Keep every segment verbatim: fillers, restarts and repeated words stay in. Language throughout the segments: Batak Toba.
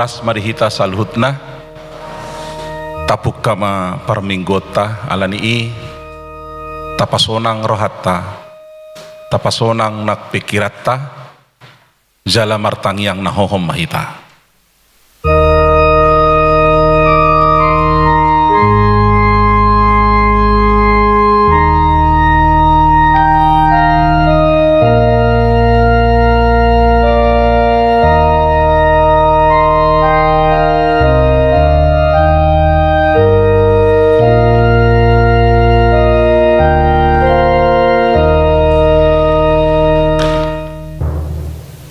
Las ma di hita saluhutna. Tapungka ma parmingguonta, ala ni i tapasonang rohanta, tapasonang nang pingkiranta, jala martangiang na hohom ma hita.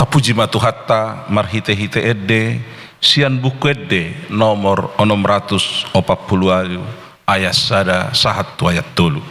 Tapuji ma Tuhanta marhitehite ende sian Buku Ende nomor onom ratus opat pulu ualu, ayat sada sahat tu ayat tolu.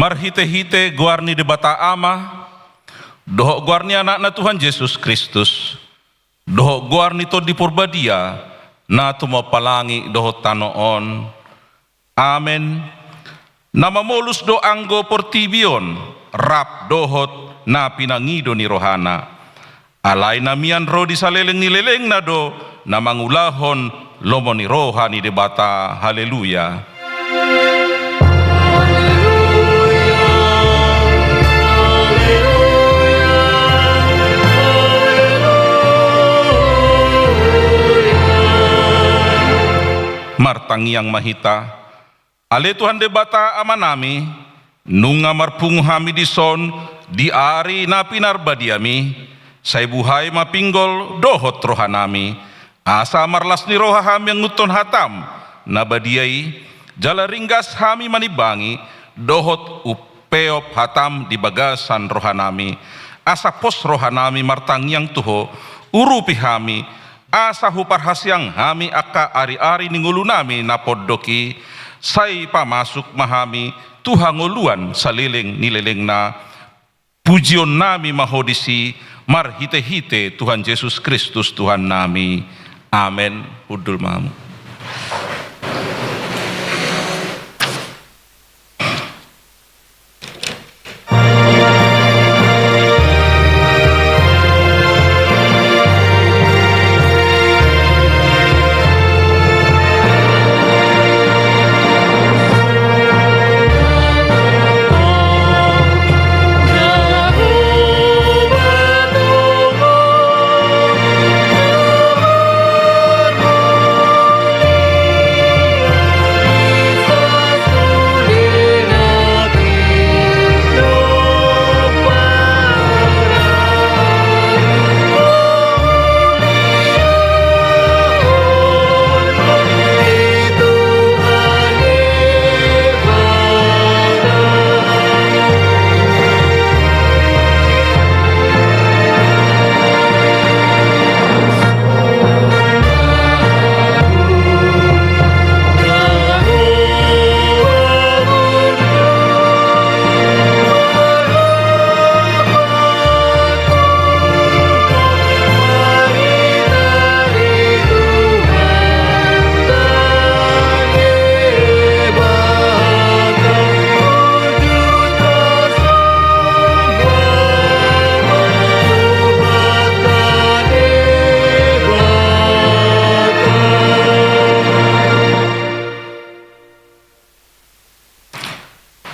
Marhitehite goar ni Debata Ama, dohot goar ni Anakna Tuhan Jesus Kristus, dohot goar ni Tondi Parbadia, na tumompa langit dohot tano on. Amen. Na mamolus do anggo portibi on, rap dohot na pinangido ni rohana. Alai na mian ro di saleleng ni lelengna do na mangulahon lomo ni roha ni Debata. Haleluya. Martangiang ma hita. Ale Tuhan Debata Amanami, nunga marpungu hami dison di ari na pinarbadiami, sai buhai ma pinggol dohot rohanami, asa marlas ni roha hami manguthon hatam na badia i, jala ringgas hami manimbangi dohot umpeop hatam di bagasan rohanami, asa pos rohanami martangiang tu Ho, urupi hami, asa huparhaseang hami angka ari-ari ni ngolunami na pondok i, sai pamasuk ma hami tu hangoluan saleleng ni lelengna. Pujionnami ma Ho disi, marhite-hite Tuhan Jesus Kristus Tuhannami. Amen. Hundul ma hamu.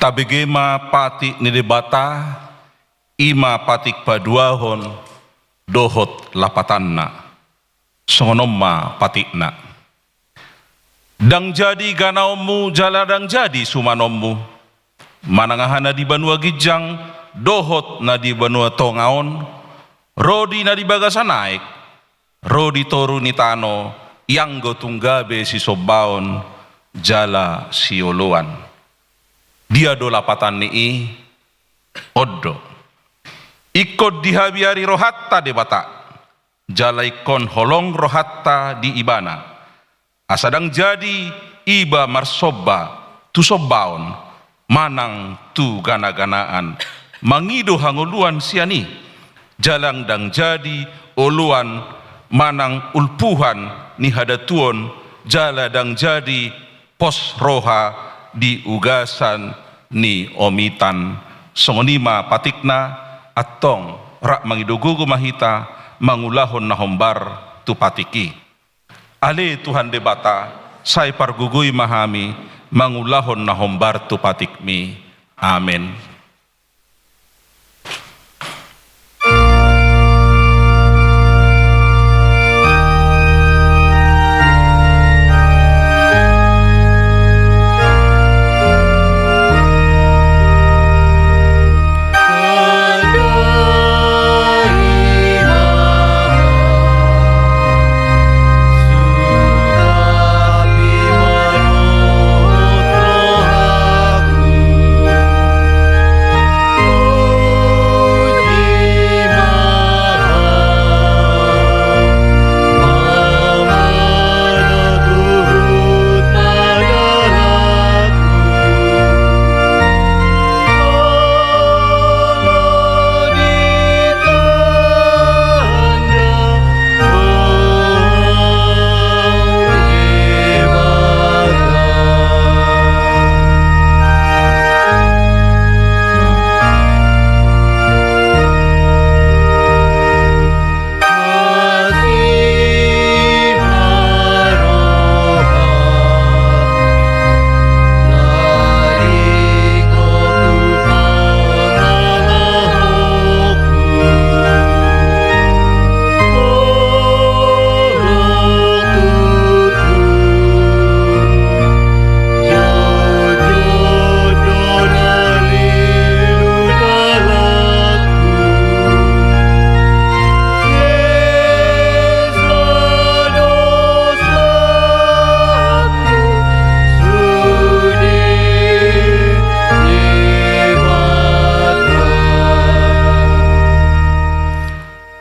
Tabege ma patik ni Debata, i ma patik paduahon dohot lapatanna. Songon on ma patikna. Ndang jadi ganaonmu jala ndang jadi sumanonmu, manang aha na di banua ginjang dohot na di banua tonga on, ro di na di bagasan aek, ro di toru ni tano, ianggo tung gabe sisombaon jala sioloan. Dia do lapatan ni i? On do. Ingkon dihabiari rohanta Debata, jala ingkon holong rohanta di Ibana, asa ndang jadi iba marsomba tu sombaon manang tu ganaganaan, mangido hangoluan sian i, jala ndang jadi oloan manang ulpuhan ni hadatuon, jala ndang jadi pos roha di ugasan ni omitan. Songon i ma patikna. Antong rap mangido gogo ma hita mangulahon na hombar tu patik i. Ale Tuhan Debata, sai pargogoi ma hami mangulahon na hombar tu patikmi. Amen.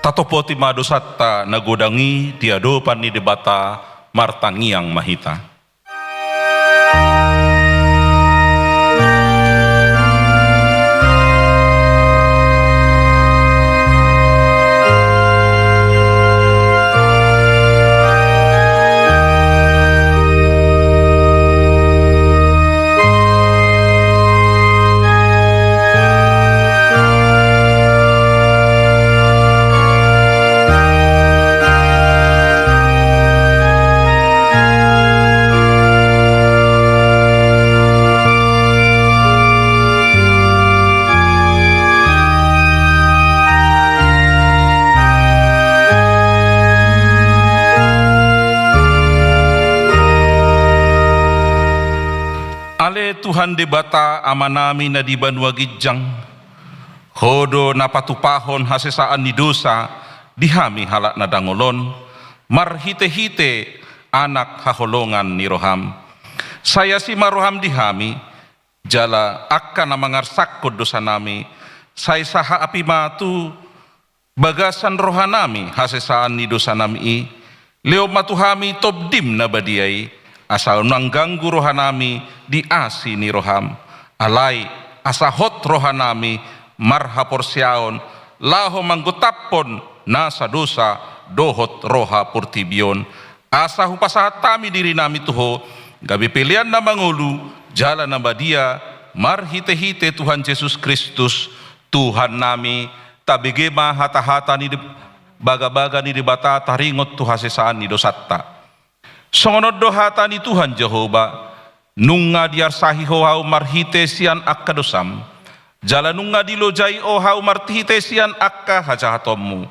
Tatopoti ma dosanta na godang i di adopan ni Debata martangiang ma hita. Ale Tuhan Debata Amanami na di banua ginjang, Ho do na patupahon hasesaan ni dosa di hami halak na dangol on, marhitehite Anak haholongan ni roham. Sai asi ma roham di hami, jala angka na mangarsakkon dosanami, sai sahapi ma tu bagasan rohanami hasesaan ni dosanami i. Lehon ma tu hami Tondim na badia i, asa unang ganggu rohanami di asi ni roham. Alai asa hot rohanami marhaporseaon, laho manggontaphon nasa dosa dohot roha portibi on. Asa hupasahat hami dirinami tu Ho, gabe pelean na mangolu jala na badia, marhitehite Tuhan Jesus Kristus, Tuhannami. Tabege ma hatahata ni Deb-, bagabaga ni Debata taringot tu hasesaan ni dosanta. Songon on do hata ni Tuhan Jahowa, Nunga diarsahi Ho ahu marhite sian angka dosam, jala nunga dilojai Ho ahu marhite sian angka hajahatonmu.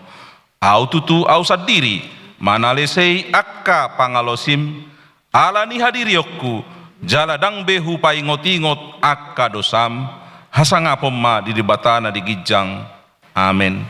Ahu tutu ahu sandiri manalesei angka pangalosim, ala ni hadirionku, jala ndang be hupaingot-ingot angka dosam. Hasangapon ma di Debata na di ginjang. Amen.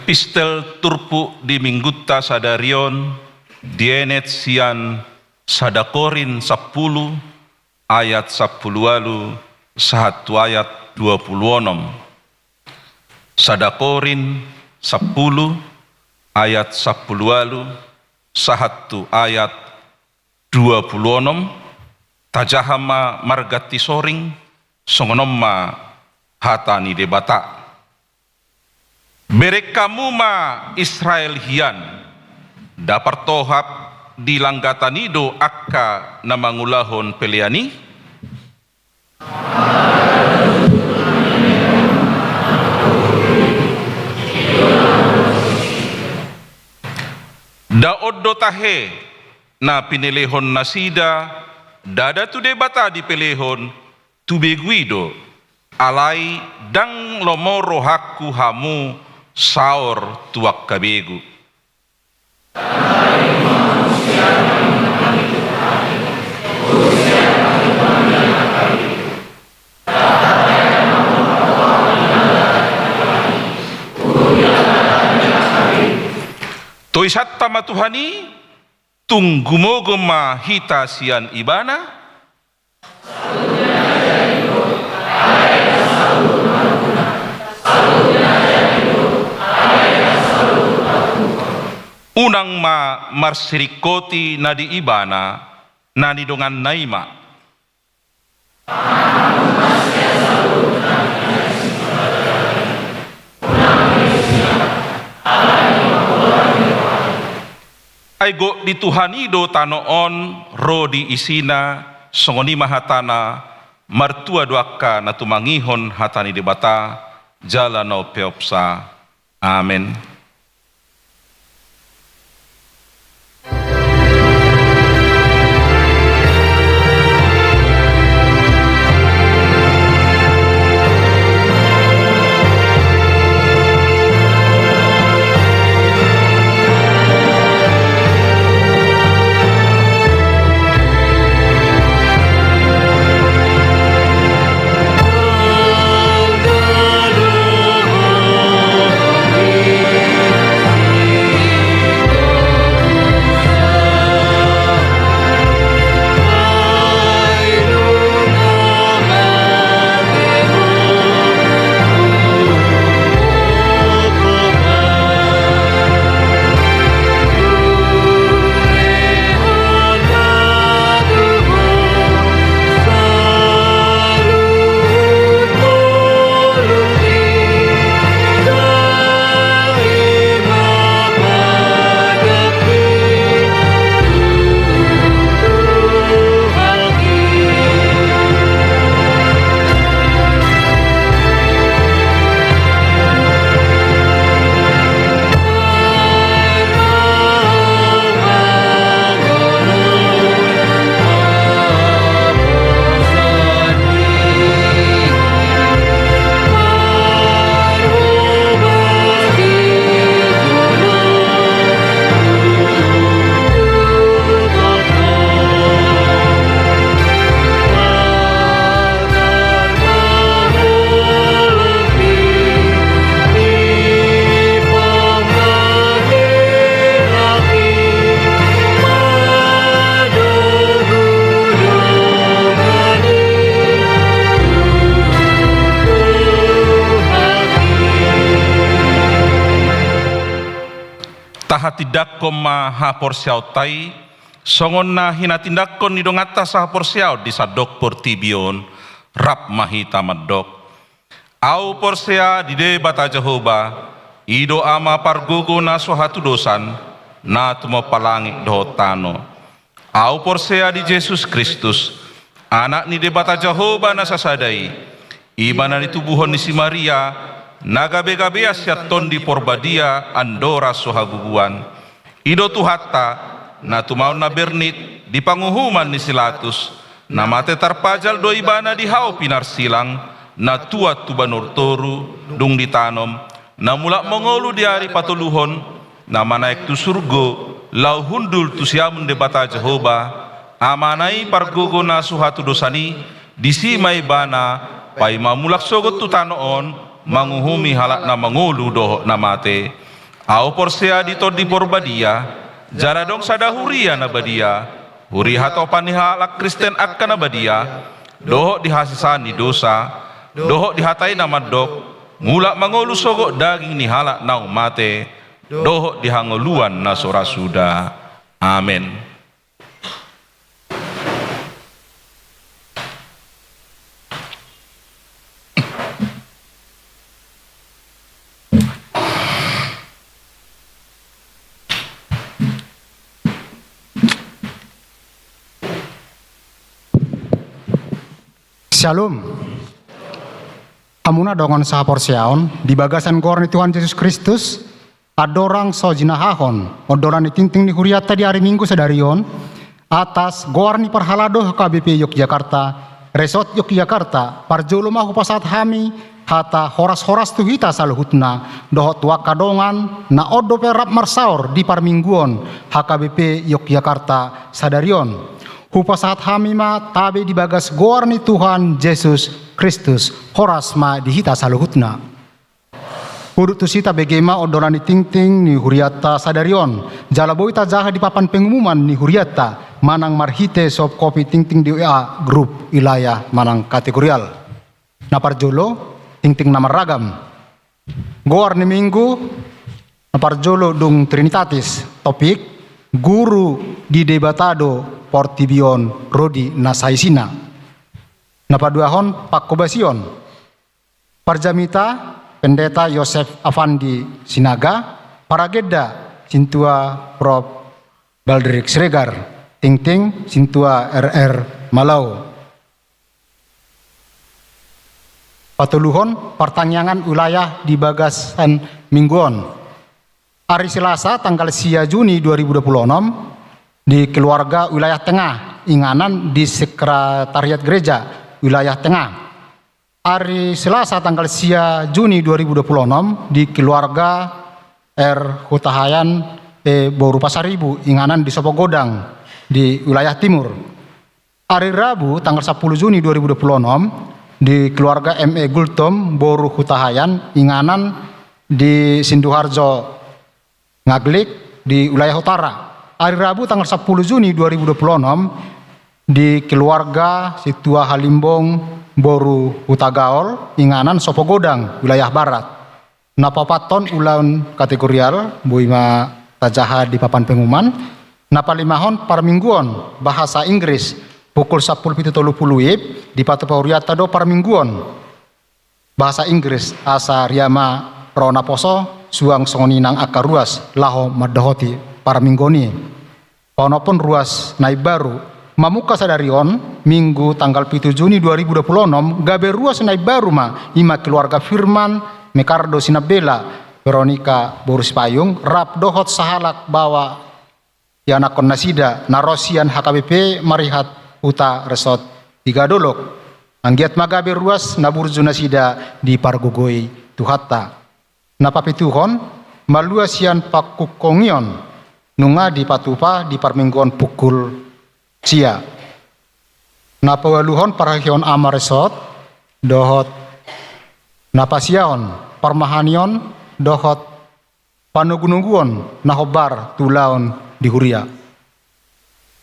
Epistel turpuk di minggunta sadari on dienet sian Sada Korint sampulu ayat sampulu ualu sahat tu ayat dua pulu onom. Sada Korint sampulu ayat sampulu ualu sahat tu ayat dua pulu onom. Tajaha ma marganti soring. Songon on ma hata ni Debata. Bereng hamu ma Israel hian, nda partohap di langgatan i do angka na mangulahon pelean i? Nda on do tahe na pinelehon nasida, ndada tu Debata dipelehon, tu begu i do, alai ndang lomo rohangku hamu saor tu angka begu. Toisanta ma Tuhan i, tung gumogo ma hita sian Ibana. Unang ma marsiringkoti na di Ibana, na nidonganna i ma. Ai gok di Tuhan i do tano on ro di isina, songon i ma hatana. Martua do angka na tumangihon hata ni Debata jala na umpeopsa. Amen. Tahatindangkon ma haporseaonta i, songon na hinatindangkon ni donganta sahaporseaon di sandok portibi on, rap ma hita mandok. Ahu porsea di Debata Jahowa, i do Ama pargogo na so hatudosan, na tumompa langit dohot tano. Ahu porsea di Jesus Kristus, Anak ni Debata Jahowa na sasada i, i ma na nitubuhon ni si Maria, na gabegabean sian Tondi Porbadia andorang so habubuan. I do Tuhanta, na tumaon na bernit di panguhuman ni si Latus, na mate tarpajal do ibana di hau pinarsilang, na tuat tu banua toru, dung ditanom, na mulak mangolu di ari patoluhon, na manaek tu surgo, laho hundul tu siamun Debata Jahowa, Amana i pargogo na so hatudosan i, disi ma ibana, paima mulak sogot tu tano on, manguhumi halak na mangolu dohot na mate. Ahu porsea di Tondi Porbadia, jala adong sada huria na badia, huria hatopan ni halak Kristen angka na badia, dohot di hasesaan ni dosa, dohot di hata i na mandok, mulak mangolu sogot daging ni halak naung mate, dohot di hangoluan na so ra suda. Amen. Syalom. Hamuna dongan sahaporseaon, di bagasan goar ni Tuhan Jesus Kristus, andorang so jinahahon ondolan ni tingting ni hurianta di ari Minggu sadari on, atas goar ni parhalado H K B P Yogyakarta, Resort Yogyakarta, parjolo ma hupasahat hami hata horas-horas tu hita saluhutna, dohot tu angka dongan na on dope rap marsaor di parmingguon H K B P Yogyakarta sadari on. Hupasahat hami ma tabe di bagas goar ni Tuhan Jesus Kristus, horas ma di hita saluhutna. Huduk tusi tabege ma ondolan ni tingting ni hurianta sadari on, jala boi tajaha di papan pengumuman ni hurianta, manang marhite soft copy tingting di W A grup wilayah manang kategorial. Na parjolo, tingting na marragam. Goar ni Minggu na parjolo dung Trinitatis, topik, Guru di Debata do portibi on ro di na saisina. Na paduahon, panghobasion. Parjamita, Pendeta Yosef Afandi Sinaga, paragenda, Sintua Prof Baldrick Siregar, tingting, Sintua R R Malau. Patoluhon, partangiangan wilayah di bagasan minggu on. Ari Selasa tanggal sia Juni dua ribu dua puluh enam di keluarga wilayah Tengah, inganan di sekretariat gereja wilayah Tengah. Ari Selasa tanggal sia Juni dua ribu dua puluh enam di keluarga R Hutahayan, eh, boru Pasaribu, inganan di Sopogodang di wilayah Timur. Ari Rabu tanggal sepuluh Juni dua ribu dua puluh enam di keluarga M E Gultom boru Hutahayan, inganan di Sinduharjo Ngaglik di wilayah Utara. Ari Rabu tanggal sepuluh Juni dua ribu dua puluh enam di keluarga Situa Halimbong boru Hutagaol, inganan Sopogodang, wilayah Barat. Na paopathon ulaon kategorial, boi ma tajaha di papan pengumuman. Na palimahon parmingguon bahasa Inggris pukul sepuluh pitu tolu puluh WIB, dipatupa hurianta do parmingguon bahasa Inggris, asa riama ro naposo suang songon i nang angka ruas laho mandohoti parmingguon i. Paonomhon ruas na imbaru. Mamungka sadari on, Minggu tanggal pitu Juni dua ribu dua puluh enam, gabe ruas na imbaru ma, i ma keluarga Firman Mekardo Sinambela, Veronika boru Sipayung, rap dohot sahalak baoa ianakhon nasida, na ro sian H K B P Marihat Huta Resort Tigadolok. Anggiat ma gabe ruas na burju nasida dipargogoi Tuhanta. Na papituhon, malua sian pangkungkungionta, nunga dipatupa di parmingguon pukul sia. Na paualuhon, parhahihon Ama Resort, dohot na pasiahon, parmahanion, dohot panogunoguon na hombar tu ulaon di huria.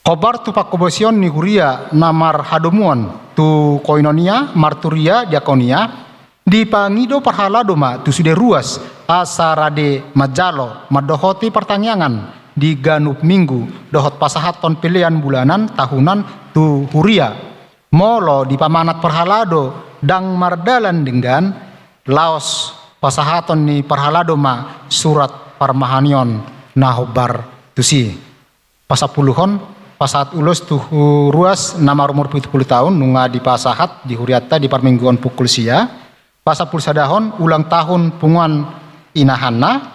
Hombar tu panghobasion ni huria na marhadomuan tu koinonia, marturia, diakonia, dipangido parhalado ma tu sude ruas, asa rade manjalo, mandohoti partangiangan di ganup minggu, dohot pasahathon pelean bulanan, tahunan, tu huria. Molo dipamanat parhalado ndang mardalan denggan, laos pasahaton ni parhalado ma surat parmahanion na hombar tusi. Pasampuluhon, pasahat ulos tu hu-, ruas na marumur pitu pulu taon, nunga dipasahat di hurianta di parmingguon pukul sia. Pasampulu sadahon, ulang tahun punguan inahanna.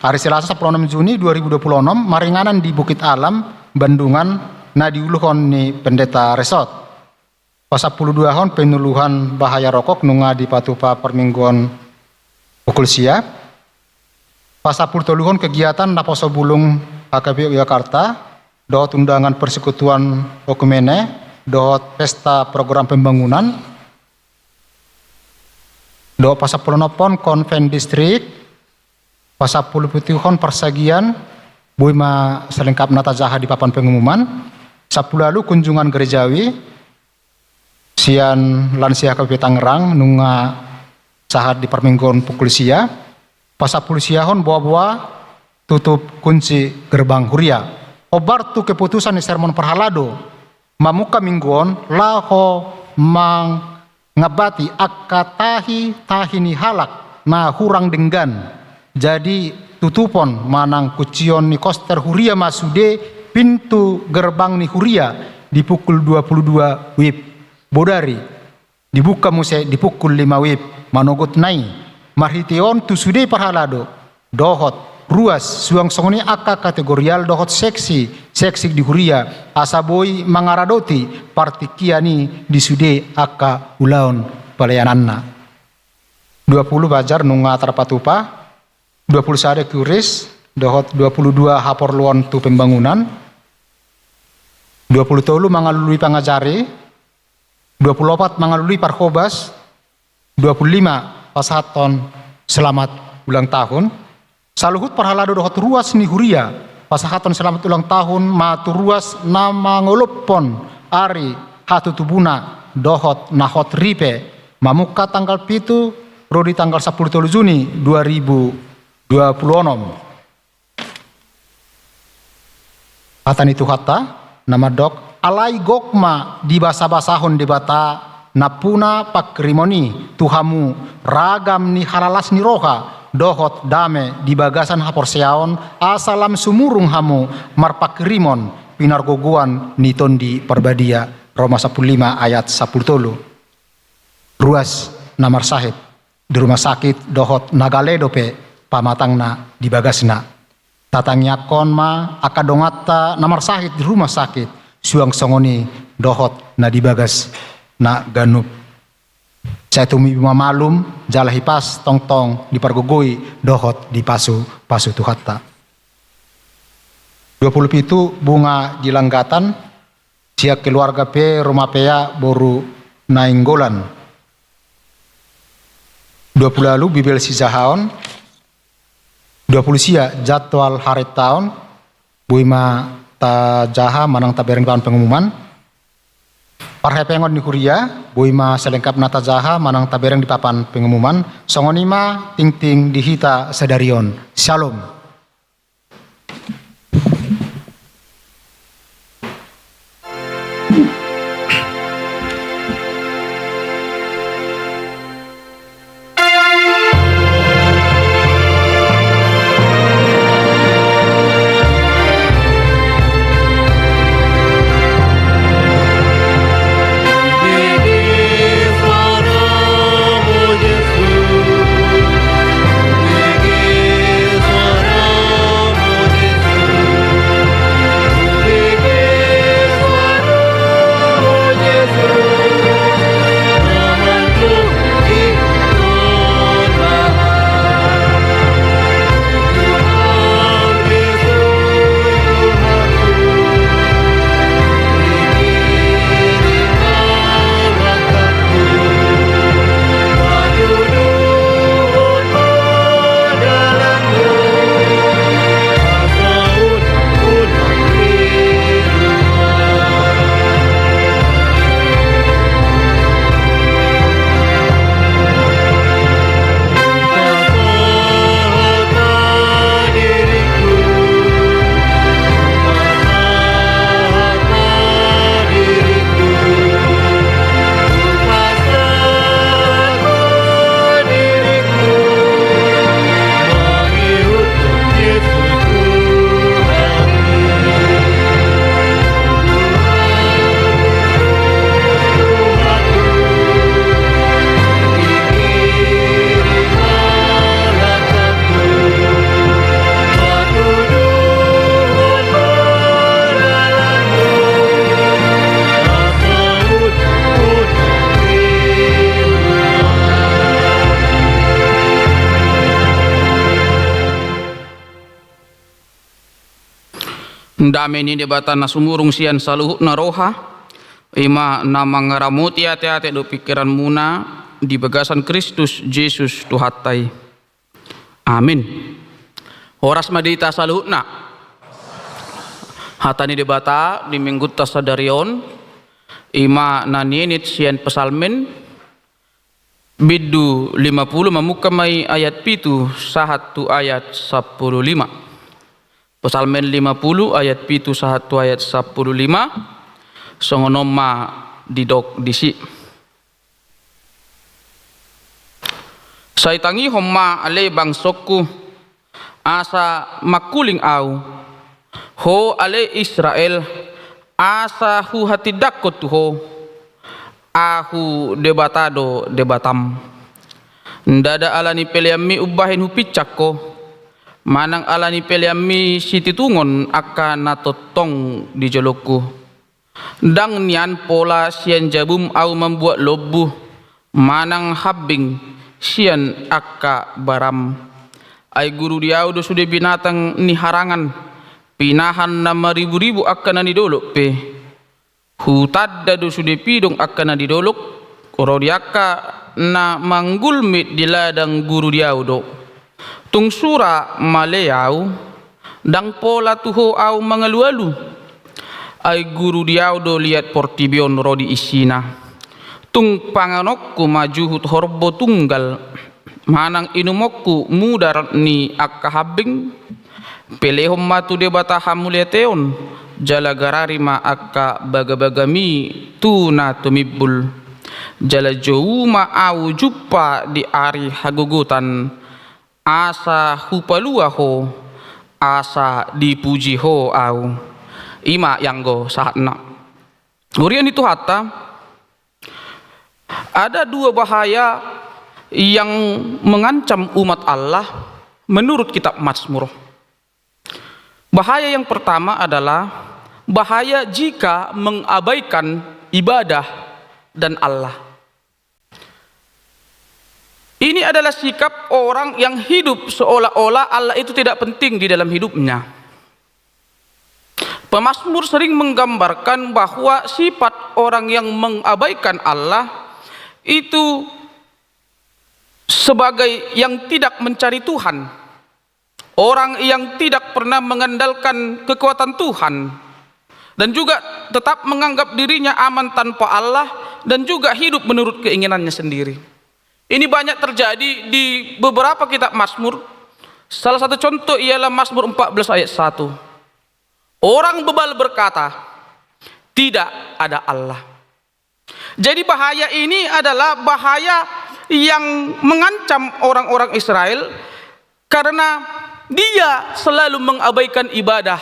Ari Selasa sampulu onom Juni dua ribu dua puluh onom, maringanan di Bukit Alam, Bandungan, na diuluhon ni Pendeta Resort. Pasampulu duahon, penuluhan bahaya rokok, nunga dipatupa parmingguon pukul sia. Pasampulu toluhon, kegiatan naposo bulung H K B U Jakarta, dohot undangan persekutuan oikumene, dohot pesta program pembangunan, dohot pasampulu onomhon, konven distrik, pasampulu pituhon, parsagian, boi ma salengkapna tajaha di papan pengumuman. Sampulu ualu, kunjungan gerejawi, sian lansia H K B P Tangerang, nunga sahat di parmingguon pukul sia. Pasampulu siahon, boaboa tutup kunci gerbang huria. Hombar tu keputusan ni sermon parhalado, mamungka minggu on laho mangambati angka tahi-tahi ni halak na hurang denggan. Jadi tutupon manang kuncion ni koster huria ma sude pintu gerbang ni huria di pukul dua pulu dua WIB. Bodari dibuka muse di pukul lima WIB manogot na i. Marhite on tu sude parhalado dohot ruas suang songon i angka kategorial dohot seksi, seksi di huria, asa boi mangaradoti partingkian i di sude angka ulaon pelayananna. Dua pulu pajar nunga tarpatupa, dua pulu sada ekuris, dohot dua pulu dua haporluon tu pembangunan, dua pulu tolu mangalului pangajari, dua pulu opat mangalului parhobas, dua pulu lima pasahathon selamat ulang tahun. Saluhut parhalado dohot ruas ni huria pasahathon selamat ulang tahun ma tu ruas na mangolophon ari hatutubuna dohot na hot ripe, mamungka tanggal pitu ro di tanggal sampulu tolu Juni dua ribu dua pulu onom. Hata ni Tuhanta na mandok, alai gok ma dibasabasahon Debata nampuna pangkirimon i tu hamu ragam ni halalas ni roha dohot dame di bagasan haporseaon, asa lam sumurung hamu marpangkirimon pinargogoan ni Tondi Parbadia. Roma sampulu lima ayat sampulu tolu. Ruas na marsahit di rumah sakit dohot na gale dope pamatangna di bagasna. Tatangiangkon ma angka donganta na marsahit di rumah sakit, suang songon i dohot na di bagasna ganup. Sai tumibu ma malum jala hipas tongtong dipargogoi dohot dipasupasu Tuhanta. Dua pulu pitu, Bunga di Langgatan, sian keluarga P. Rumapea boru Nainggolan. Dua pulu ualu, Bibel sijahaon. Dua pulu sia, jadwal harentaon. Boi ma tajaha manang tabereng di papan pengumuman. Parhepengon ni huria, boi ma salengkapna tajaha manang tabereng di papan pengumuman. Songon i ma tingting di hita sadari on. Syalom. Dame ni Debata na sumurung sian saluhutna roha, i ma na mangaramoti ateate dohot pingkiranmuna di bagasan Kristus Jesus Tuhanta i. Amin. Horas ma di hita saluhutna. Hata ni Debata di Minggunta sadari on, i ma na nienit sian Psalmen, bindu lima pulu, mamungka ma i ayat pitu sahat tu ayat sampulu lima. Psalmen lima pulu ayat pitu sahat tu ayat sampulu lima, songon on ma didok disi. Sai tangihon ma ale bangsongku, asa mangkuling ahu, ho ale Israel, asa huhatindangkon tu ho, ahu Debata do Debatam. Ndada ala ni peleanmi umbahen hupinsang ho, manang ala ni peleanmi sititungon angka na tongtong di jolongku. Ndang nian pola sian jabum ahu mambuat lombu, manang hambing sian angka baram. Ai guru di ahu do sude binatang ni harangan, pinahan na mariburibu angka na nidolok pe. Hutanda do sude pidong angka na nidolok, ro di angka na manggulmit di ladang guru di ahu do. Tung sura male ahu, ndang pola tu ho ahu mangalualu. Ai guru di ahu do liat portibi on ro di isina. Tung panganonku ma juhut horbo tunggal, manang inumonku mudar ni angka hambing. Pelehon ma tu Debata hamuliateon, jala garari ma angka bagabagami tu na tumimbul. Jala jou ma ahu jumpa di ari hagogotan, asa hupalua ho, asa dipuji ho ahu. I ma ianggo sahatna. Huria ni Tuhanta, ada dua bahaya yang mengancam umat Allah menurut kitab Mazmur. Bahaya yang pertama adalah bahaya jika mengabaikan ibadah dan Allah. Ini adalah sikap orang yang hidup seolah-olah Allah itu tidak penting di dalam hidupnya. Pemazmur sering menggambarkan bahwa sifat orang yang mengabaikan Allah itu sebagai yang tidak mencari Tuhan, orang yang tidak pernah mengandalkan kekuatan Tuhan, dan juga tetap menganggap dirinya aman tanpa Allah, dan juga hidup menurut keinginannya sendiri. Ini banyak terjadi di beberapa kitab Mazmur. Salah satu contoh ialah Mazmur empat belas ayat satu. Orang bebal berkata, "Tidak ada Allah." Jadi bahaya ini adalah bahaya yang mengancam orang-orang Israel karena dia selalu mengabaikan ibadah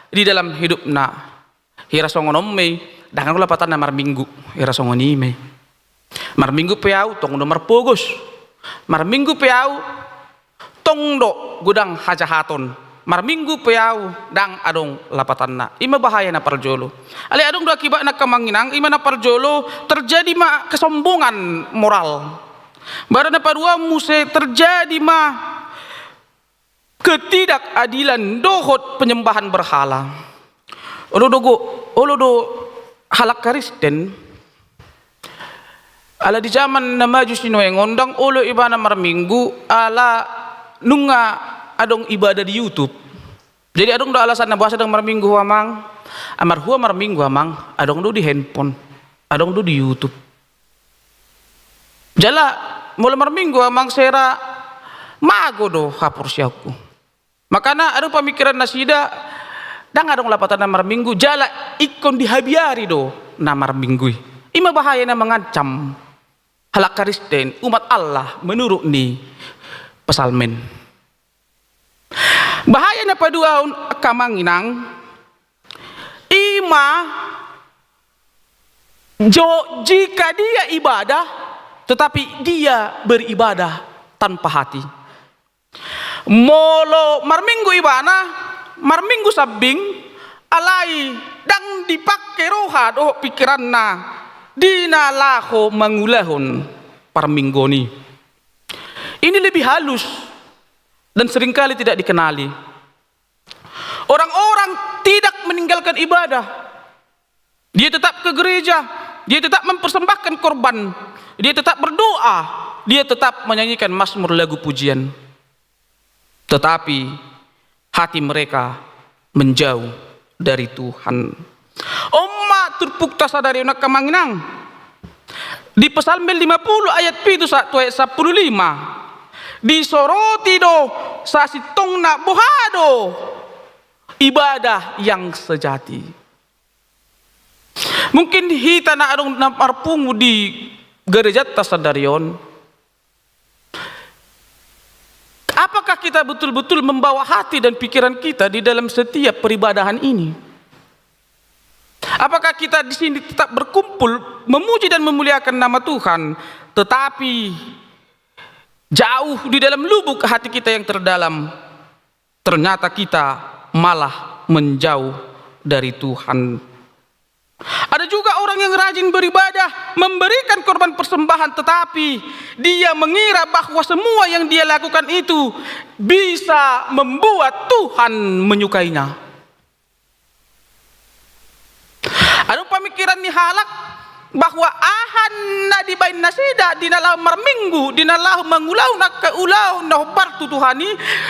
di dalam hidupna. Hira songon on ma i, ndang adong lapatanna marminggu, hira songon i ma i. Marminggu pe ahu tong do marpogos. Marminggu pe ahu tong do godang hajahaton. Marminggu pe ahu ndang adong lapatanna. I ma bahaya na parjolo. Alai adong do akibatna angka amang inang, i ma na parjolo, terjadi ma kesombongan moral. Baru na paduahon muse terjadi ma ketidakadilan dohot penyembahan berhala. Olo do go, olo do halak Kristen, ala di zaman na maju sinuaeng on ndang olo ibana marminggu, ala nunga adong ibadah di YouTube. Jadi adong do alasanna, boasa ndang marminggu ho amang? Ah, marhua marminggu amang, adong do di handphone, adong do di YouTube. Jala molo marminggu amang, sera mago do haporseaonku. Makana adong pamingkiran nasida, ndang adong lapatanna marminggu, jala ingkon dihabiari do na marminggu i. I ma bahaya na mengancam halak Kristen, umat Allah, menurut ni Psalmen. Bahaya na paduahon angka amang inang, i ma jo jika dia ibadah, tetapi dia beribadah tanpa hati. Molo marminggu ibana, marminggu sambing, alai ndang dipangke roha dohot pingkiranna di na laho mangulahon parmingguon i. Ini lebih halus dan seringkali tidak dikenali. Orang-orang tidak meninggalkan ibadah. Dia tetap ke gereja, dia tetap mempersembahkan korban, dia tetap berdoa, dia tetap menyanyikan mazmur lagu pujian. Tetapi hati mereka menjauh dari Tuhan. On ma turpukta sadari on angka amang inang. Di Psalmen lima puluh ayat pitu sahat tu ayat sampulu lima, disoroti do sasintongna boha do ibadah yang sejati. Mungkin hita na adong na marpungu di gerejanta sadari on, apakah kita betul-betul membawa hati dan pikiran kita di dalam setiap peribadahan ini? Apakah kita di sini tetap berkumpul memuji dan memuliakan nama Tuhan, tetapi jauh di dalam lubuk hati kita yang terdalam, ternyata kita malah menjauh dari Tuhan. Ada juga orang yang rajin beribadah, memberikan korban persembahan, tetapi dia mengira bahwa semua yang dia lakukan itu bisa membuat Tuhan menyukainya. Adong pamingkiran ni halak bahwa aha na dibaen nasida di na laho marminggu, di na laho mangulahon angka ulaon na hombar tu Tuhan i,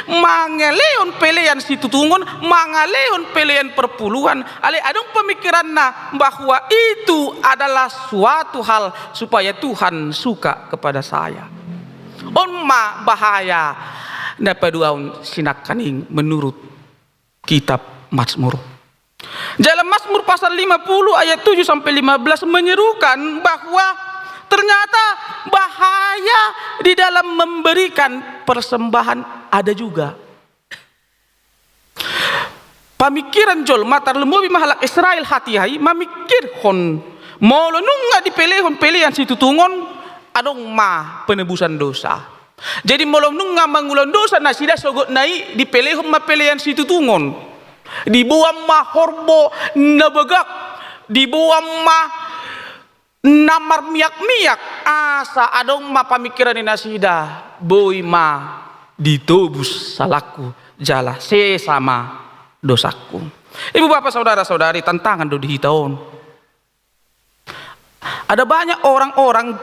mangalehon pelean situtungon, mangalehon pelean parpuluan, alai adong pamingkiranna bahwa itu adalah suatu hal supaya Tuhan suka kepada saya. On ma bahaya na paduahon sinangkaning menurut kitab Mazmur. Dalam Mazmur pasal lima puluh ayat tujuh sampai lima belas menyerukan bahwa ternyata bahaya di dalam memberikan persembahan ada juga. Pamingkiran jolma, tarlumobi ma halak Israel hatiha i, mamingkirhon molo nunga dipelehon pelean situtungon, adong ma penebusan dosa. Jadi molo nunga mangulahon dosa nasida, sogotna i dipelehon ma pelean situtungon. Diboan ma horbo na bagak, diboan ma na marmiak-miak, asa adong ma pamingkiran ni nasida, boi ma ditobus salangku jala sesa ma dosangku. Ibu bapa saudara-saudari, tantangan do di hita on. Ada banyak orang-orang,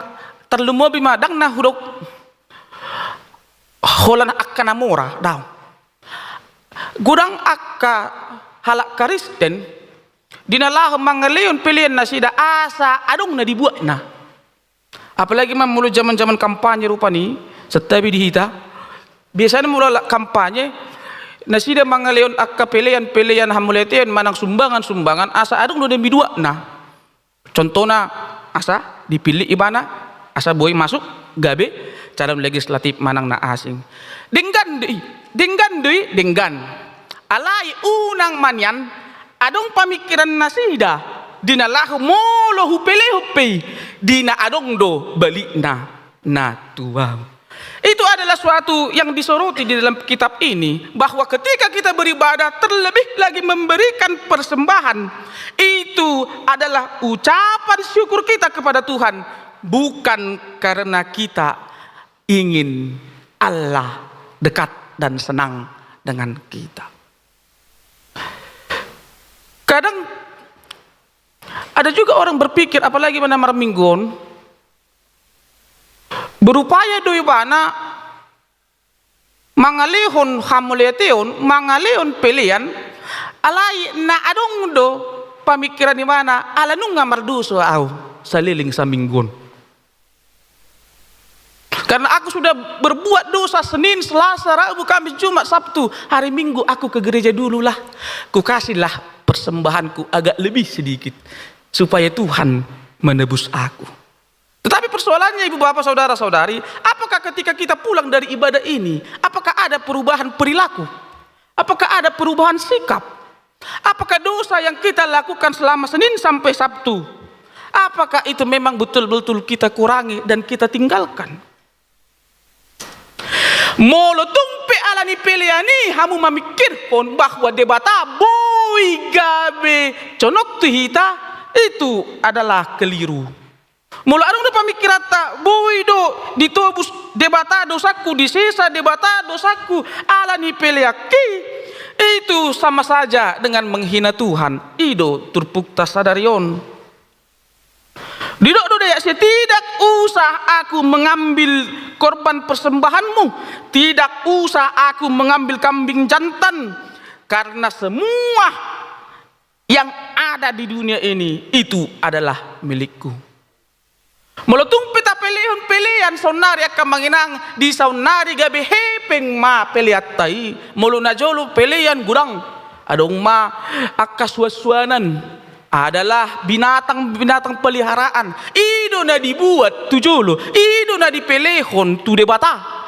tarlumobi ma, ndang na hudok holan angka na mora, daong. Godang angka halak Kristen, di na laho mangalehon pelean nasida asa adong na dibuatna. Apalagi ma molo jaman-jaman kampanye rupani, santabi di hita. Biasana molo halak kampanye, nasida mangalehon angka pelean-pelean hamauliateon manang sumbangan-sumbangan, asa adong do na dibuatna. Contohna, asa dipillit ibana, asa boi masuk gabe calon legislatif manang na asing. Denggan do i, denggan do i, denggan. Alai unang ma nian adong pamingkiran nasida, di na laho molo hupelehon pe i, di na adong do balikna na tu ahu. Itu adalah suatu yang disoroti di dalam kitab ini, bahwa ketika kita beribadah, terlebih lagi memberikan persembahan, itu adalah ucapan syukur kita kepada Tuhan, bukan karena kita ingin Allah dekat dan senang dengan kita. Kadang ada juga orang berpikir, apalagi pada marminggu on, berupaya do ibana mangalehon hamauliateon, mangalehon pelean, alai na adong do pamingkiran ibana, ala nunga mardosa ahu saleleng saminggu on. Karena aku sudah berbuat dosa Senin, Selasa, Rabu, Kamis, Jumat, Sabtu, hari Minggu aku ke gereja dululah. Kukasihlah persembahanku agak lebih sedikit, supaya Tuhan menebus aku. Tetapi persoalannya, ibu bapa, saudara-saudari, apakah ketika kita pulang dari ibadah ini, apakah ada perubahan perilaku? Apakah ada perubahan sikap? Apakah dosa yang kita lakukan selama Senin sampai Sabtu, apakah itu memang betul-betul kita kurangi dan kita tinggalkan? Molo tung pe ala ni pelean i hamu mamingkirhon bahwa Debata boi gabe jonok tu hita, itu adalah keliru. Molo adong do pamingkiranta, boi do ditobus Debata dosangku, disesa Debata dosangku ala ni peleanki, itu sama saja dengan menghina Tuhan. I do turpukta sadari on. Didok do di ayat sia, tidak usah aku mengambil korban persembahanmu, tidak usah aku mengambil kambing jantan, karena semua yang ada di dunia ini itu adalah milikku. Molo tung pe tapelehon pelean saonnari angka amang inang, di saonnari gabe hepeng ma peleanta i. Molo najolo pelean godang, adong ma angka suansuanan, adalah binatang-binatang peliharaan. I do na dibuat tu jolo, i do na dipelehon tu Debata.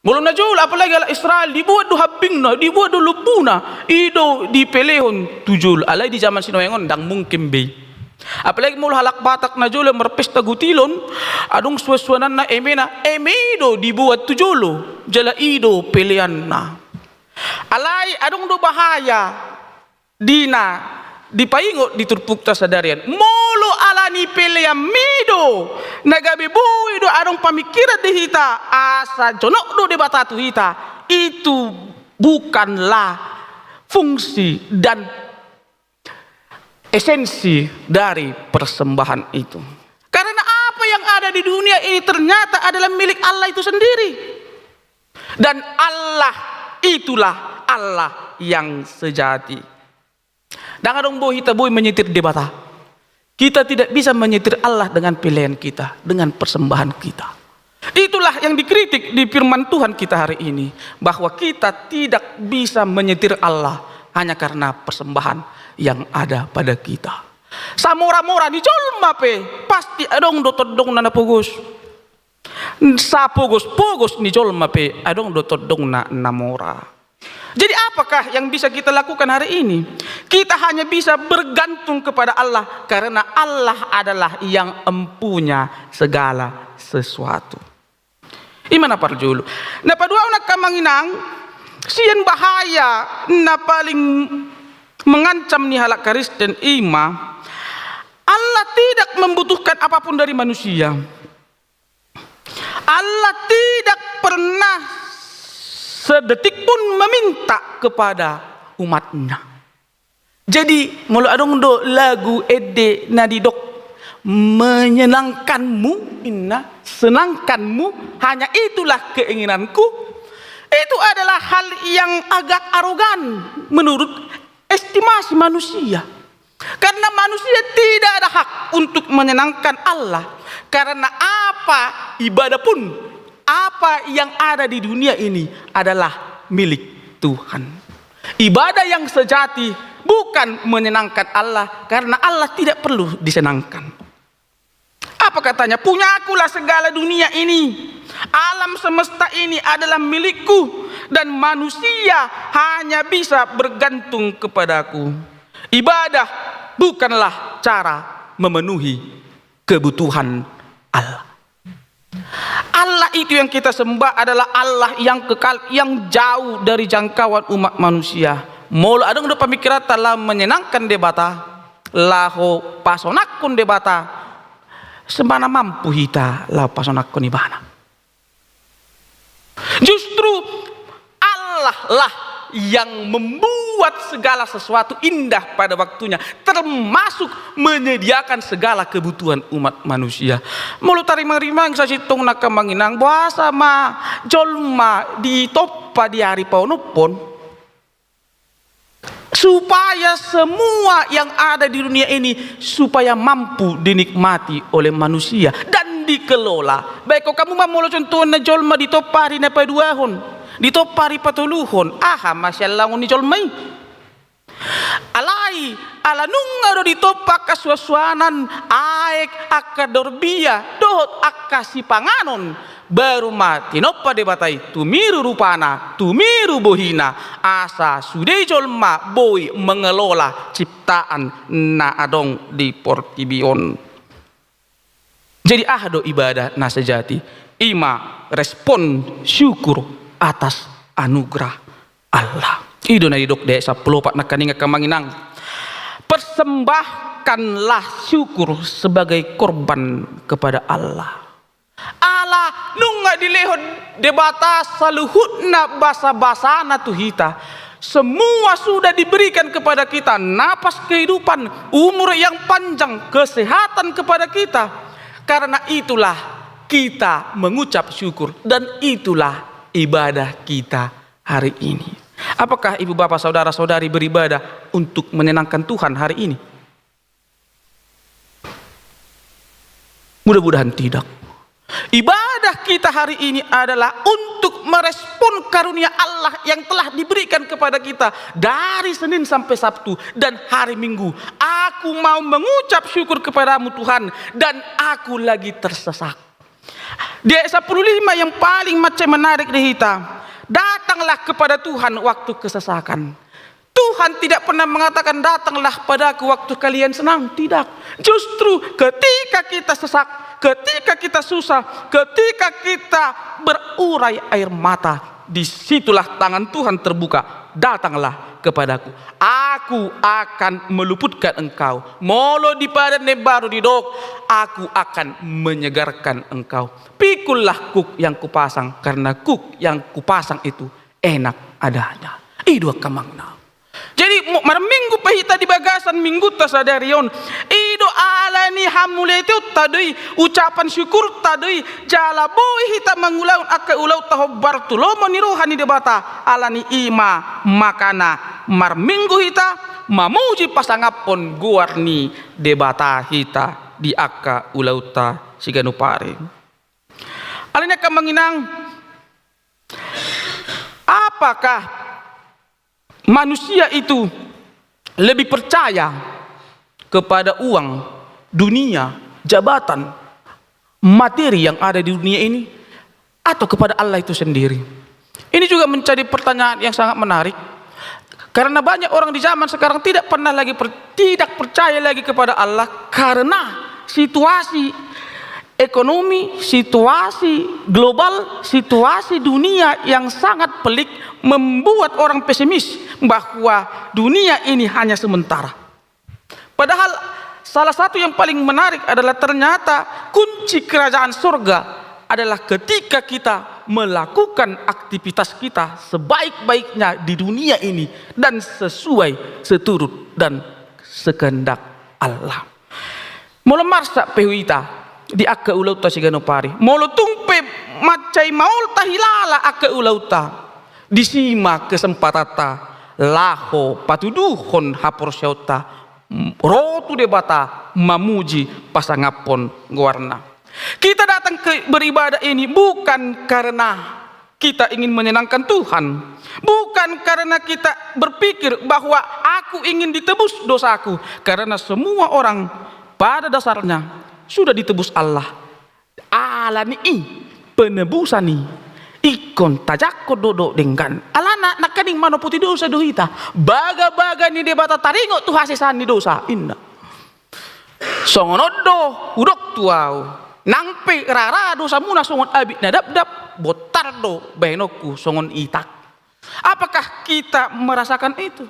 Molo najolo, apalagi halak Israel, dibuat do hambingna, dibuat do lombuna, i do dipelehon tu jolo. Alai di jaman sinaeng on ndang mungkin be i. Apalagi molo halak Batak najolo marpesta gutilon, adong suansuananna emena, eme i do dibuat tu jolo, jala i do peleanna. Alai adong do bahaya di na dipaingot di turpukta sadari on. Molo ala ni peleanmi do na gabe boi do adong pamingkiran di hita asa jonok do Debata tu hita, itu bukanlah fungsi dan esensi dari persembahan itu. Karena apa yang ada di dunia ini ternyata adalah milik Allah itu sendiri. Dan Allah itulah Allah yang sejati. Ndang adong boi hita boi menyetir Debata. Kita tidak bisa menyetir Allah dengan pelean kita, dengan persembahan kita. Itulah yang dikritik di firman Tuhan kita hari ini, bahwa kita tidak bisa menyetir Allah hanya karena persembahan yang ada pada kita. Samora-mora ni jolma pe pasti adong do tondongna na pogos. Sapogospogos ni jolma pe adong do tondongna na mora. Jadi, apakah yang bisa kita lakukan hari ini? Kita hanya bisa bergantung kepada Allah, karena Allah adalah yang empunya segala sesuatu. Ima na parjolo. Na paduahon, angka amang inang, sian bahaya na paling mengancam ni halak Kristen ima, Allah tidak membutuhkan apapun dari manusia. Allah tidak pernah sedetik pun meminta kepada umatnya. Jadi, molo adong do lagu ende na didok, "Menyenangkanmu," inna, "senangkanmu, hanya itulah keinginanku," itu adalah hal yang agak arogan menurut estimasi manusia. Karena manusia tidak ada hak untuk menyenangkan Allah. Karena apa ibadah pun, apa yang ada di dunia ini adalah milik Tuhan. Ibadah yang sejati bukan menyenangkan Allah, karena Allah tidak perlu disenangkan. Apa katanya? "Punyakulah segala dunia ini. Alam semesta ini adalah milikku, dan manusia hanya bisa bergantung kepadaku." Ibadah bukanlah cara memenuhi kebutuhan Allah. Allah itu yang kita sembah adalah Allah yang kekal, yang jauh dari jangkauan umat manusia. Molo adong do pamikiranta laho menyenangkan Debata, laho pasonangkon Debata, semana mampu hita laho pasonangkon Ibana. Justru Allah lah yang membuat segala sesuatu indah pada waktunya, termasuk menyediakan segala kebutuhan umat manusia. Molo tarimang-rimang sasintongna, angka amang inang, boasa ma jolma ditompa di ari paonomhon? Supaya semua yang ada di dunia ini supaya mampu dinikmati oleh manusia dan dikelola. Baen hamu ma, molo contohna jolma ditompa ari na paduahon, ditompa ari patoluhon, aha ma sian langon ni jolma i? Alai ala nunga do ditompa angka suansuanan, aek, angka dorbia dohot angka sipanganon, baru ma tinompa Debata i, tumiru rupana, tumiru bohina, asa sude jolma boi mengelola ciptaan na adong di portibi on. Jadi, aha do ibadah na sejati? Ima respon syukur atas anugerah Allah. I do na didok di ayat sampulu opat nangkaning, angka amang inang. Persembahkanlah syukur sebagai korban kepada Allah. Ala nunga dilehon Debata saluhutna basabasana tu hita. Semua sudah diberikan kepada kita, napas kehidupan, umur yang panjang, kesehatan kepada kita. Karena itulah kita mengucap syukur dan itulah ibadah kita hari ini. Apakah ibu bapa, saudara-saudari beribadah untuk menyenangkan Tuhan hari ini? Mudah-mudahan tidak. Ibadah kita hari ini adalah untuk merespon karunia Allah yang telah diberikan kepada kita dari Senin sampai Sabtu dan hari Minggu. Aku mau mengucap syukur kepada-Mu, Tuhan, dan aku lagi tersesak. Di ayat sampulu lima yang paling mansai menarik di hita, "Datanglah kepada Tuhan waktu kesesakan." Tuhan tidak pernah mengatakan, "Datanglah padaku waktu kalian senang." Tidak. Justru ketika kita sesak, ketika kita susah, ketika kita berurai air mata, di situlah tangan Tuhan terbuka. "Datanglah kepadaku. Aku akan meluputkan engkau." Molo di Padan na Imbaru didok, "Aku akan menyegarkan engkau." "Pikullah kuk yang kupasang, karena kuk yang kupasang itu enak adanya." I do, angka amang inang. Jadi, mo-, marminggu pe hita di bagasan minggunta sadari on, i do ala ni hamuliateonta do i, ucapan syukurta do i, jala boi hita mangulahon angka ulaonta hombar tu lomo ni roha ni Debata. Ala ni i ma makana marminggu hita, mamuji pasangaphon goar ni Debata hita di angka ulaonta siganup ari. Ala ni i, angka amang inang, apakah manusia itu lebih percaya kepada uang, dunia, jabatan, materi yang ada di dunia ini, atau kepada Allah itu sendiri? Ini juga menjadi pertanyaan yang sangat menarik. Karena banyak orang di zaman sekarang tidak pernah lagi per-, tidak percaya lagi kepada Allah karena situasi ekonomi, situasi global, situasi dunia yang sangat pelik membuat orang pesimis bahwa dunia ini hanya sementara. Padahal salah satu yang paling menarik adalah ternyata kunci kerajaan surga adalah ketika kita melakukan aktivitas kita sebaik-baiknya di dunia ini dan sesuai, seturut dan sekehendak Allah. Molo marsak pe hita di angka ulaonta siganup ari, molo tung pe mansai maol tahilala angka ulaonta, disi ma kesempatanta laho patuduhon haporseaonta ro tu Debata mamuji pasangaphon goarna. Kita datang ke beribadah ini bukan karena kita ingin menyenangkan Tuhan, bukan karena kita berpikir bahwa aku ingin ditebus dosaku, karena semua orang pada dasarnya sudah ditebus Allah. Alani i, penebusan i ingkon tajangkon do dohot denggan. Alana nangkaning manopoti dosa do hita. Bagabaga ni Debata taringot tu hasesaan ni dosa, inna. Songon on do hudok tu ahu, nang pe rara dosamuna songon abit na dabdab, bontar do bahenonku songon itak. Apakah kita merasakan itu?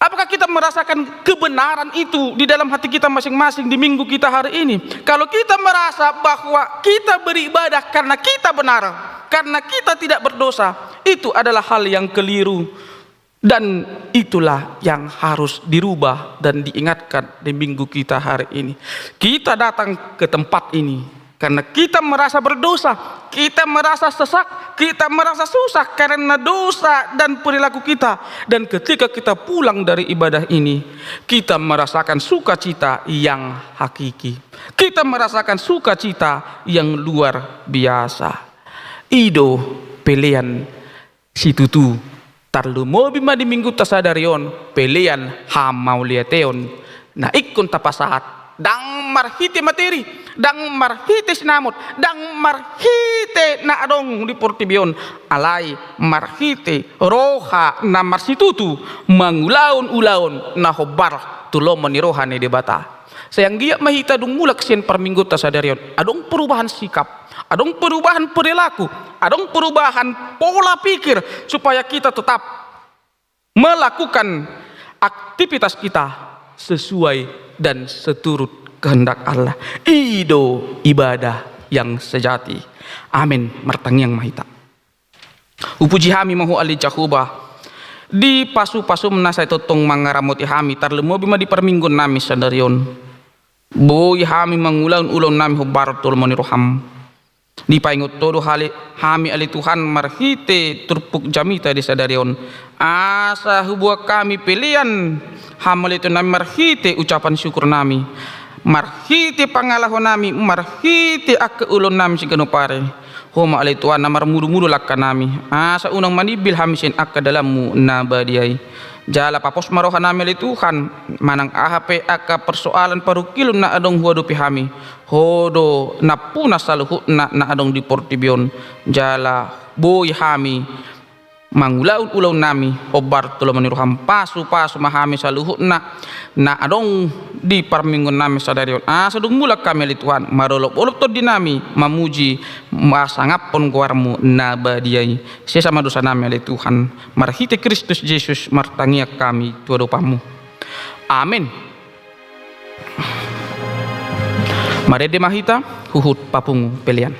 Apakah kita merasakan kebenaran itu di dalam hati kita masing-masing di minggu kita hari ini? Kalau kita merasa bahwa kita beribadah karena kita benar, karena kita tidak berdosa, itu adalah hal yang keliru. Dan itulah yang harus dirubah dan diingatkan di minggu kita hari ini. Kita datang ke tempat ini karena kita merasa berdosa, kita merasa sesak, kita merasa susah karena dosa dan perilaku kita. Dan ketika kita pulang dari ibadah ini, kita merasakan sukacita yang hakiki. Kita merasakan sukacita yang luar biasa. I do pelean situtu, tarlumobi ma di minggunta sadari on, pelean hamauliateon na ingkon tapasahat, ndang marhite materi, ndang marhite sinamot, ndang marhite na adong di portibi on, alai marhite roha na marsitutu mangulahon ulaon na hombar tu lomo ni roha ni Debata. Sai anggiat ma hita dung mulak sian parminggunta sadari on, adong perubahan sikap, adong perubahan perilaku, adong perubahan pola pikir, supaya kita tetap melakukan aktivitas kita sesuai dan seturut kehendak Allah. I do ibadah yang sejati. Amin. Martangiang ma hita. Hupuji hami ma Ho ale Jahowa, di pasupasum na sai tongtong mangaramoti hami, tarlumobi ma di parmingguon nami sadari on. Boi hami mangulahon ulaon nami hombar tu lomo ni roham. Dipaingot Ho do ale, hami ale Tuhan marhite turpuk jamita di sadari on. Asa huboan hami pelean hamauliateon nami marhite ucapan syukur nami. Marhite pangalaho nami, marhite angka ulaon nami siganup ari. Ho ma ale Tuhan na marmudumudu langka nami, asa unang manimbil hami sian angka dalanmu na badia i. Jala papos ma roha nami ale Tuhan, manang aha pe angka persoalan parungkilon na adong huadopi hami. Ho do nampuna saluhutna na adong di portibi on. Jala boi hami mangulahon ulaon nami hombar tu lomo ni roham. Pasupasu ma hami saluhutna na adong di parmingguon nami sadari on. Asa dung mulak hami ale Tuhan, marolopolop tondi nami mamuji, masangaphon goarmu na badia i. Sesa ma dosa nami ale Tuhan. Marhite Kristus Jesus martangiang hami tu adopanmu. Amin. Marende ma hita huhut papungu pelean.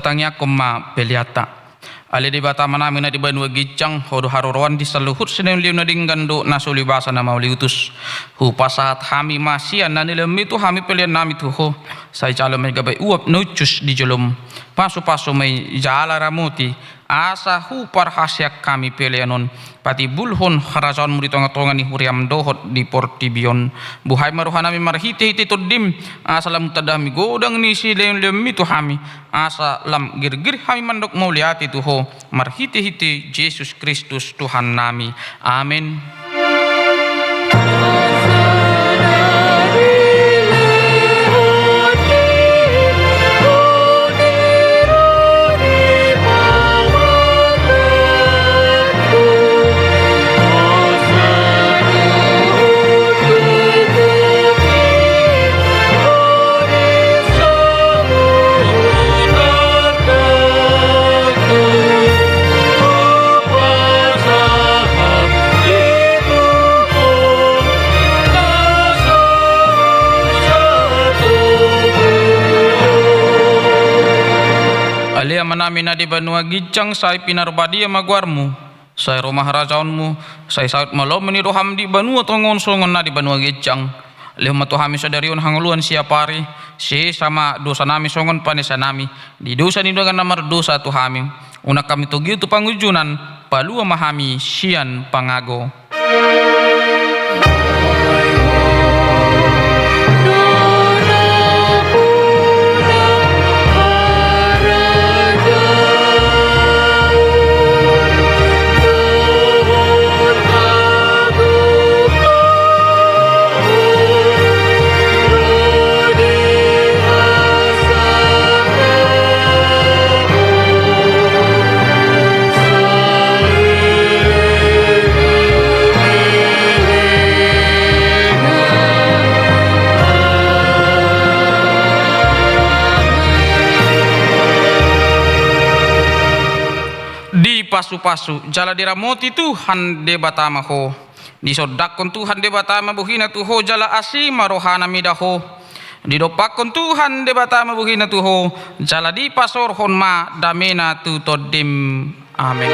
Tangiangkon ma peleanta. Ale Debata Amanami na di banua ginjang, Ho do haroroan di saluhut silehonlehon na denggan dohot na so ulibasa na mauliutus. Hupasahat hami ma sian na nilehonMi tu hami peleannami tu Ho. Sai jalo ma i gabe uap na uncus di joloM. Pasupasu ma i jala ramoti, asa huparhaseang hami pelean on. Patimbulhon harajaonMu di tongatonga ni huriaM dohot di portibi on. Buhai ma rohanami marhitehite TondiM, asa lam tanda hami godang ni silehonlehonMi tu hami, asa lam girgir hami mandok mauliate tu Ho, marhitehite Jesus Kristus Tuhannami. Amen. Ale Amanami na di banua ginjang, sai pinarbadia ma goarMu. Sai ro ma harajaonMu, sai saut ma lomo ni rohaM di banua tonga on songon na di banua ginjang. Lehon ma tu hami sadari on hangoluan siapari, sesa ma dosanami songon panesanami di dosa ni dongan na mardosa tu hami. Unang hami togihon tu pangunjunan, palua ma hami sian pangago. Dipasupasu jala diramoti Tuhan Debata ma ho. Disondangkon Tuhan Debata ma bohiNa tu ho jala asi ma rohaNa mida ho. Didompakkon Tuhan Debata ma bohiNa tu ho jala dipasaorhon ma dameNa tu tondim. Amen.